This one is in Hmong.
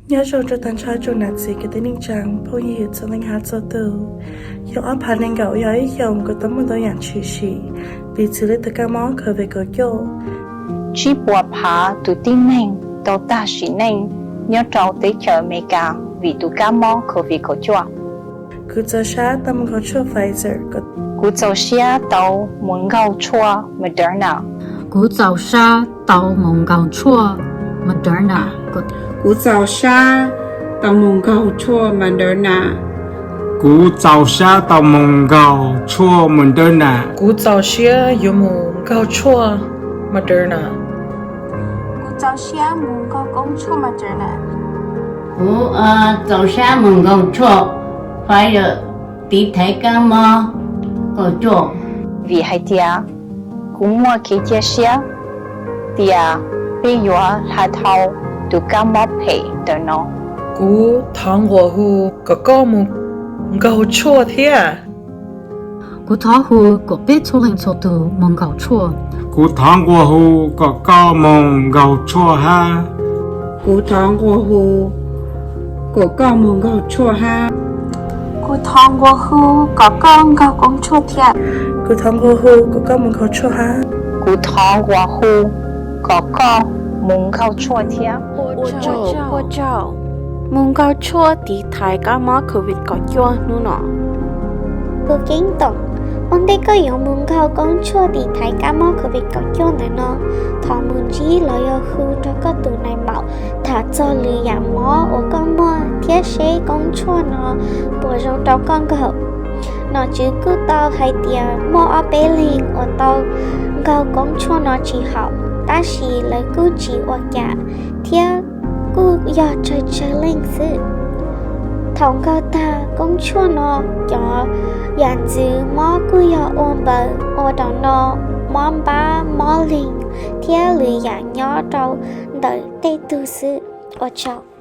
Nyob zoo rau tag nrho tsoom nam txiv kwv tij neej tsaa phooj ywg txhua leej hab txhua tug. Xyoo ob phav nees nkaum yog ib xyoos kuj tau muaj ntau yaam tshwm sim piv txwv le tug kab mob COVID kaum cuaj. Tsib puas phav tug tib neeg tau tag sim neej nyob rau teb chaws Amelikas vim tug kab mob COVID kaum cuaj. Kuv txaus sab tau mus nkaug tshuaj Pfizer. Kuv txaus siab tau mus nkaug tshuaj Moderna. Kuv txaus sab tau mus nkaug tshuaj Moderna. Kuv txaus sab tau mus nkaug tshuaj Moderna. Kuv txaus sab tau mus nkaug tshuaj Moderna. Kuv txaus siab yuav mus nkaug tshuaj Moderna. Kuv txaus siab mus nkaug koob tshuaj Moderna. Kuv txaus sab mus nkaug tshuaj Pfizer tiv thaiv kab mob kaum cuaj. Vim hais tias kuv muaj kev cia siab tias peb yuav hla dhau tus kab mob phem ntawm no. Kuv thov nquas hu kom koj mus nkaug tshuaj thiab. Kuv thov hu kom peb txhua leej txhua tug mus nkaug tshuaj. Kuv thov nquas hu kom koj mus nkaug tshuaj hab. Kuv thov nquas hu kom koj mus nkaug tshuaj hab. Kuv thov nquas hu kom koj nkaug koob tshuaj thiab. Kuv thov nquas hu kom koj mus nkaug tshuaj hab. Kuv thov nquas hu kom koj mus nkaug tshuaj thiab. Ua tsaug. Mus nkaug tshuaj tiv thaiv kab mob COVID kaum cuaj hnub no. Kuv keeb toom, ua ntej koj yuav mus nkaug koob tshuaj tiv thaiv kab mob COVID kaum cuaj ntawm no, thov mus ntsib los yog hu rau koj tus nais maum tham txog lwm yam mob uas koj muaj thiab seb koob tshuaj no puas zoo rau koj nkaug. Nom tswv kuj tau hais tias muaj ob peb leeg uas tau nkaug koob tshuaj no tsis haum, tab sis lawv kuj tsis ua cas thiab kuj yog tsawg tsawg leej xwb. Thaum nkaug tag koob tshuaj no, cov yam ntxwv mob kuj yog ua npaws ua rau no, mob npab, mob leeg thiab lwm yam nyob rau ntawm tej tug xwb. Ua tsaug.